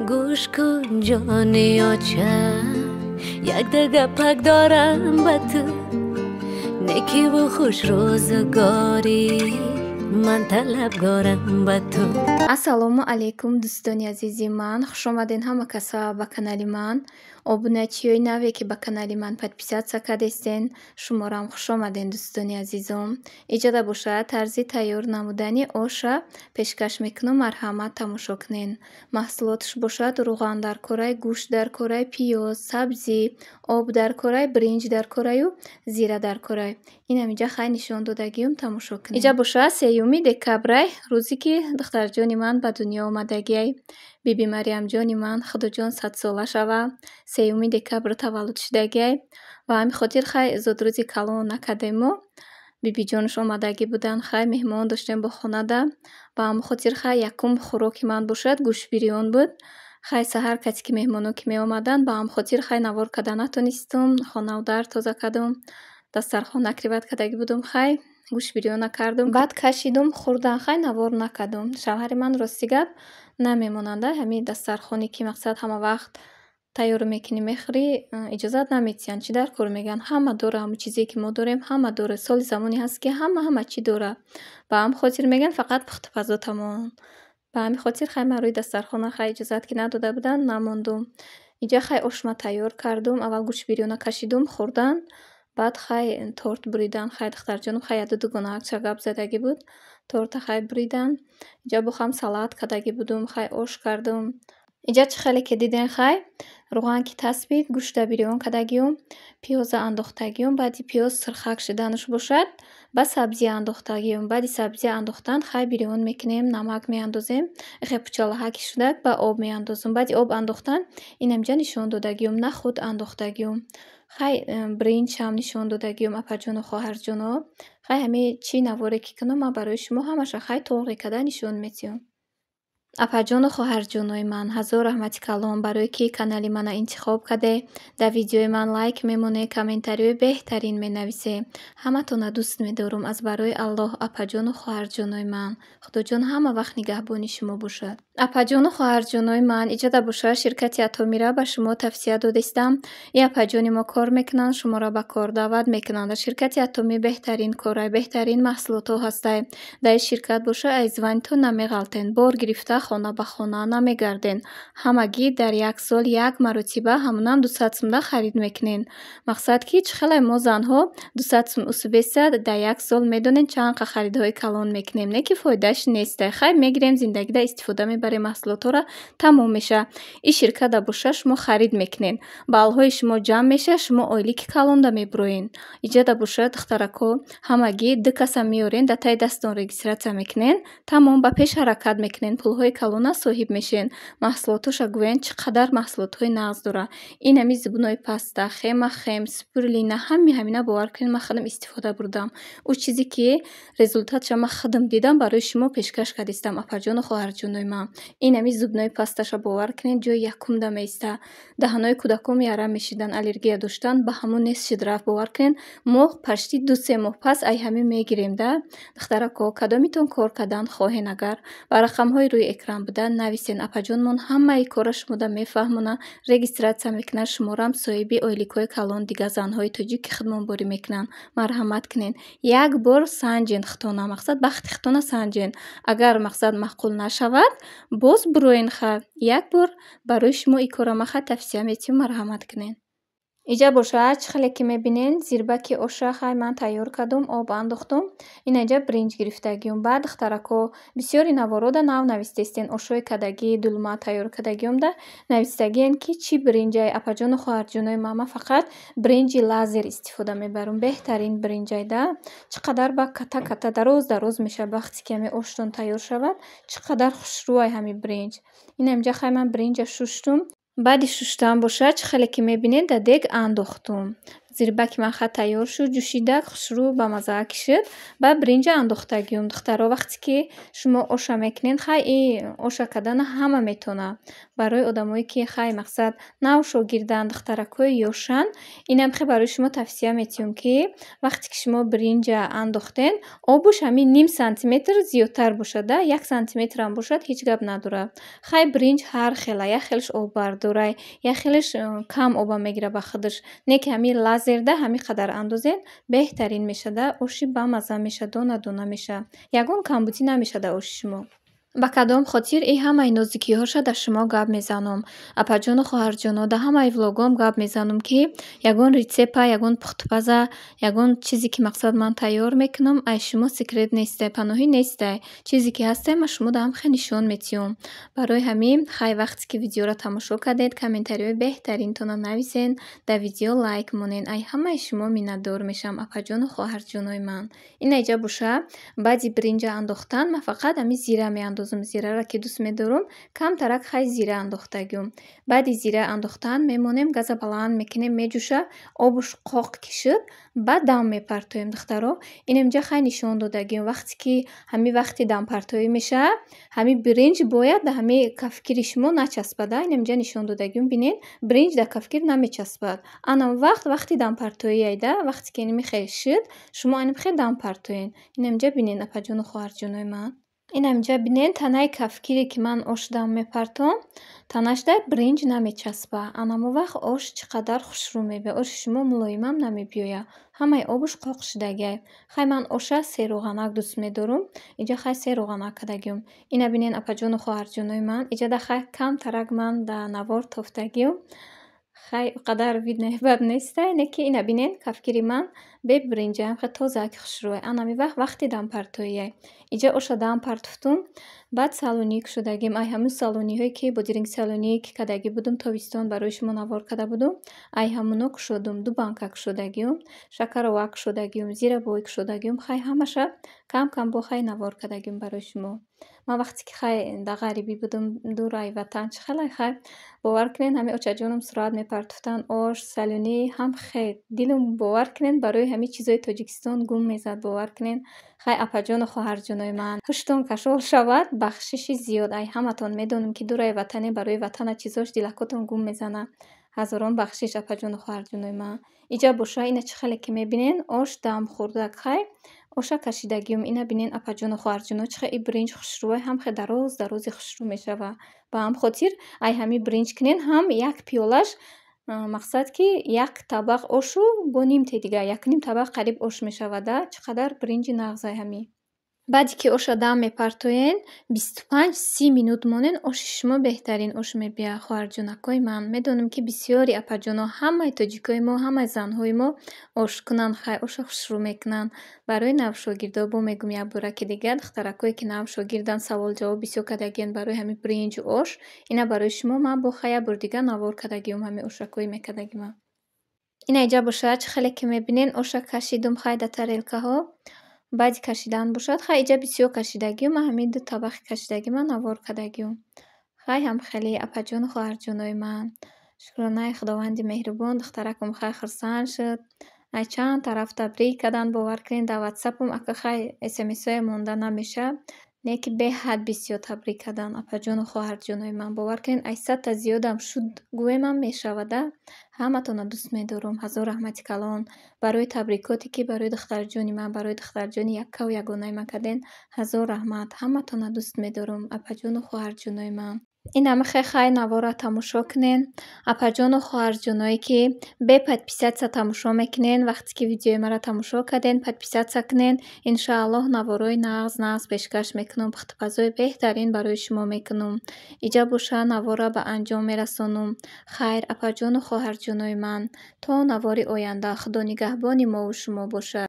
Гӯш кун, ҷони оча, якда гапак дорам ба ту. Некиву хуш рӯзгорӣ ман талабгорам ба ту. Ассалому алайкум, дӯстони азизи ман, хушомаден ҳама каса ба канали ман. Обуначиёи наве, ки ба канали ман подписаться кардестен, шуморам хушомаден, дӯстони азизом. Иҷода бошад, тарзи тайёр намудани оша пешкаш мекунам, марҳамат, тамошо кунен. Маҳсулоташ бошад: рӯған дар корай, гӯшт дар корай, пиёз, сабзӣ, об дар корай, биринҷ дар кораю зира дар корай. Инам инҷа хай нишон додагиюм, тамошо кунед. Иҷа бошад, 3 декабрай, рӯзе ки духтарҷони ман ба дунё омадагиай. Биби Мариямҷони ман, Худоҷон, 100-сола шава. 3 декабр таваллуд шудагиай. Ба ҳамин хотир хай зодрӯзи калон накардему. Бибиҷонаш омадагӣ буданд, хай меҳмон доштем бо хонада. Ба ҳамин хотир хай якум хӯроки ман бошад, гӯштбирён буд. Хай саҳар касе ки меҳмоно ки меомаданд, ба ҳамин хотир хай навор карда натонистум. Хонаву дар тоза кардум, дастархон накривать кардагӣ будум, хай гӯштбирёна кардум. Баъд кашидум, хӯрдан, хай навор накардум. Шавҳари ман, рости гап, намемонанд, ҳамин дастархоне ки мақсад ҳама вақт тайёр мекунӣ, мехӯрӣ, иҷозат наметиҳанд. Чӣ дар кор, мегӯянд, ҳама дора, ҳамон чизе ки мо дорем, ҳама дора. Соли замоне ҳаст, ки ҳама ҳама чӣ дора. Ба ҳамин хотир мегӯянд, фақат пухтупазотамон. Ба ҳамин хотир хай ман рӯи дастархона хай иҷозат ки надода буданд, намондум. Инҷа хай ошма тайёр кардум. Аввал гӯштбирёна кашидум, хӯрдан. Баъд хай торт буридан. Хай духтарҷонам хай яду дугонаакча гап задагӣ буд. Торта хай буридан. Инҷа бохам салат кардагӣ будум, хай ош кардум. Инҷа чӣ хеле ки диден, хай рӯған ки таспид, гӯшта бирён кардагиюм, пиёза андохтагиюм. Баъди пиёз сирхак шуданаш бошад, ба сабзӣ андохтагиюм. Баъди сабзӣ андохтан хай бирён мекунем, намак меандозем. Ихе пучалаҳа ки шудак, ба об меандозум. Баъди об андохтан инамҷа нишон додагиюм, нахӯд андохтагиюм. Хай биринҷам нишон додагиюм, апаҷону хоҳарҷоно. Хай ҳамин чӣ наворе ки кунам, ман барои шумо ҳамаша хай тоғри карда нишон метиҳам. Апаҷону хоҳарҷонои ман, ҳазор раҳмати калон, барое ки канали мана интихоб карде, дар видеои ман лайк мемонед, комментариҳои беҳтарин менависед. Ҳаматонро дӯст медорам аз барои Аллоҳ, апаҷону хоҳарҷонои ман. Худоҷон ҳама вақт нигаҳбони шумо бошад. Апаҷону хоҳарҷонои ман, иҷода бошад, ширкати Атомира ба шумо тавсия додистам. И апаҷони мо кор мекунанд, шуморо ба кор даъват мекунанд. Дар ширкати Атомӣ беҳтарин корай, беҳтарин маҳсулотҳо ҳастай. Дар ин ширкат боша, аз званитон намеғалтен, бор гирифта хона ба хона намегарден. Ҳамагӣ дар як сол як маротиба, ҳамонам 200 сумда харид мекунен. Мақсад ки чӣ хеле мо занҳо 200 сум усубеста дар як сол медонем чанд қа харидҳои калон мекунем, не ки фоидааш нестай. Хай мегирем, зиндагида истифода мебарем маҳсулотҳоро, тамом мешавад. Ин ширкатда боша, шумо харид мекунед, баллҳои шумо ҷамъ мешавад, шумо ойлики калонда мебуроед. Иҷода боша, духтарако, ҳамагӣ ду каса меорен, дар таи дасттон регистрация мекунен, тамом, ба пеш ҳаракат мекунен, пулҳои калона соҳиб мешавед. Маҳсулотҳоша гӯянд, чӣ қадар маҳсулотҳои нағз дорад. Ин ҳами зубной паста, хемахем, спирулина, ҳами ҳамина, бовар кунед, ман худам истифода бурдам. Ӯ чизе ки результатша ман худам дидам, барои шумо пешкаш кардистам, апаҷону хоҳарҷонои ман. Ин ҳами зубной пасташа, бовар кунед, ҷои якумда меистад. Даҳанои кӯдаком яра мешидан, аллергия доштан, ба ҳамон нест шуд, рафт. Бовар кунед, мо почти 2-3 моҳ пас ай ҳамин мегирем да. Духтарако, кадомитон кор кардан хоҳен, агар ба рақамҳои рӯи экран буда нависен, апаҷонмон ҳамаи корро шумода мефаҳмонад, регистрация мекунад, шуморам соҳиби ойликҳои калон, дигар занҳои тоҷик ки худмонборӣ мекунанд. Марҳамат кунед, як бор санҷен худтона, мақсад бахти худтона санҷен. Агар мақсад маъқул нашавад, боз буроен. Ха як бор барои шумо ин корро ман ха тавсия метиҳам, марҳамат кунед. Иҷа бошад, чӣ хеле ки мебинед, зирбаки оша хай ман тайёр кардум, об андохтум. Ина инҷа биринҷ гирифтагиюм. Баъд, духтарако, бисёри наворода нав навистестен, ошҳои кадагӣ, дулма тайёр кардагиёмда навистагиен, ки чӣ биринҷай. Апаҷону хоҳарҷонои ман, ман фақат биринҷи Лазер истифода мебарам. Беҳтарин биринҷай да. Чӣ қадар ба ката ката дароз дароз мешавад, вақте ки ҳамин оштон тайёр шавад, чӣ қадар хушрӯай ҳамин биринҷ. Ина инҷа хай ман биринҷа шуштум. Баъди шуштан бошад, чӣ хеле ки мебинед, дар дег андохтум. Зирбаки ман ха тайёр шуд, ҷӯшидак, хушрӯ, бамаззаак шуд. Баъд биринҷа андохтагиюм. Духтаро, вақте ки шумо оша мекунед, хай и оша кардана ҳама метавонад. Барои одамое ки хай мақсад нав шогирданд, духтаракҳои ёшанд, инам хе барои шумо тавсия метиҳам, ки вақте ки шумо биринҷа андохтен, обуш ҳамин ним сантиметр зиёдтар бошад, да, 1 сантиметрам бошад, ҳеҷ гап надорад. Хай, биринҷ ҳар хела, як хелаш оббардорай, як хелаш кам оба мегирад ба худаш. Не ки ҳамин лазерда ҳамин қадар андозен, беҳтарин мешавад, оши бамазза мешавад, дона дона мешавад. Ягон камбудӣ намешавад дар оши шумо. Ба кадом хотир и ҳамаи нозукиҳоша дар шумо гап мезанам? Апаҷону хоҳарҷоно, дар ҳамаи влогом гап мезанам, ки ягон рецепта, ягон пухтупаза, ягон чизе ки мақсад ман тайёр мекунам, ай шумо секрет нестай, паноҳӣ нестай. Чизе ки ҳастай, ман шумо даам хеле нишон метиҳам. Барои ҳамин, хай, вақте ки видеоро тамошо кардед, комментариҳои беҳтаринтонро нависен, дар видео лайк монен. Ай ҳамаи шумо миннатдор мешавам, апаҷону хоҳарҷонои ман. Ина иҷа боша, баъди биринҷа андохтан ман фақат ҳамин зира меандозам. Зираро ки дӯст медорам, камтарак хай зира андохтагиюм. Баъди зира андохтан мемонем, газа баланд мекунем, меҷӯша, обуш қоқ ки шуд, баъд дам мепартоем, духтаро. Инамҷа хай нишон додагиюм. Вақте ки ҳамин вақти дампартоӣ мешавад, ҳамин биринҷ бояд дар ҳамин кафкири шумо начаспад. Инамҷа нишон додагиюм, бинед, биринҷ дар кафкир намечаспад. Анам вақт вақти дампартоӣ айда, вақте ки инами хел шуд, шумо анам хел дам партоен. Инамҷа бинед, апаҷону хоҳарҷонои ман. Инамҷа бинед, танаи кафкире ки ман ош дам мепартом, танашда биринҷ намечаспад. Анамо вақт ош чӣ қадар хушрӯ мебиёяд. Оши шумо мулоимам намебиёяд. Ҳамаи обуш қоқ шудагиай. Хай, ман оша сероғанак дӯст медорам. Инҷа хай сероғанак кардагиюм. Ина бинед, апаҷону хоҳарҷонои ман. Иҷада хай камтарак ман дар навор тофтагиюм. Хай, он қадар видно бад нестай, не ки ина бинед, кафкири ман бе биринҷа хеле тозаак, хушрӯай. Анами вақт вақти дампартоиай. Инҷа оша дам партофтум, баъд солоник шудагим. Ай ҳамун солониҳое ки бодиринги солоние ки кардагӣ будум тобистон, барои шумо навор карда будум, ай ҳамуно кушодум, ду банка кушодагиюм, шакаровак кушодагиюм, зирабой кушодагиюм. Хай, ҳамаша кам кам бо хай навор кардагиюм барои шумо. Ман вақте ки хай дар ғарибӣ будум, дур ай ватан, чӣ хеле хай, бовар кунед, ҳамин очаҷонам сурат мепартофтанд ош, солонӣ ҳам хел дилам, бовар кунед, барои ҳамин чизои Тоҷикистон гум мезад, бовар кунед. Хай, апаҷону хоҳарҷонои ман, ҳуштон кашол шавад, бахшиши зиёд ай ҳаматон. Медонам, ки дур ай ватане, барои ватана чизош дилакотон гум мезанад. Ҳазорон бахшиш, апаҷону хоҳарҷонои ман. Иҷа боша, ина чӣ хеле ки мебинед, ош дам хӯрдак, хай оша кашидагиюм. Ина бинед, апаҷону хоҳарҷоно, чӣ хел и биринҷ хушрӯай, ҳам хел дароз дарози хушрӯ мешавад. Ба ҳам хотир ай ҳамин биринҷ кунед, ҳам як пиёлаш, мақсад ки як табақ ошу бо нимте дига, якним табақ қариб ош мешавад, да, чӣ қадар биринҷи нағз ай ҳамин. Баъде ки оша дам мепартоен, 25-30 минут монен, оши шумо беҳтарин ош мебиёяд, хоҳарҷонакҳои ман. Медонам, ки бисёри апаҷоно, ҳамаи тоҷикои мо, ҳамаи занҳои мо ош кунанд, хай оша хушрӯ мекунанд. Барои навшогирдо бо мегӯм як бораки дигар, духтаракое ки навшогирданд, савол-ҷавоб бисёр кардагианд барои ҳамин биринҷу ош. Ина барои шумо ман бо хай як бори дигар навор кардагиюм ҳамин ошакҳои мекардагима. Ина иҷа бошад, чӣ хеле ки мебинед, оша кашидум хай дар тарелкаҳо. Баъди кашидан бошад, хай иҷа бисёр кашидагиюм, ман ҳамин ду табақи кашидагима навор кардагиюм. Хай, ҳам хеле, апаҷону хоҳарҷонои ман. Шукронаи Худованди меҳрубон, духтаракам хай хурсанд шуд. Ай чанд тараф табрик карданд, бовар кунед, дар ватсапам ака хай смсҳое монда намешавад. Не ки беҳад бисёр табрик карданд, апаҷону хоҳарҷонои ман. Бовар кунед, ай садта зиёдам шуд гӯемам мешавад, а. Ҳаматонро дӯст медорам. Ҳазор раҳмати калон барои табрикоте, ки барои духтарҷони ман, барои духтарҷони яккаву ягонаи ман кардед. Ҳазор раҳмат. Ҳаматонро дӯст медорам, апаҷону хоҳарҷонои ман. Ин ҳама хай навора тамошо кунед. Апаҷону хоҳарҷоное, ки бе подписаться тамошо мекунед, вақте ки видеои маро тамошо кардед, подписаться кунед. Иншоаллоҳ, наворои нағз нағз пешкаш мекунам, пухтупазои беҳтарин барои шумо мекунам. Иҷа боша, навора ба анҷом мерасонам. Хайр, апаҷону хоҳарҷонои ман, то навори оянда Худо нигаҳбони мову шумо бошад.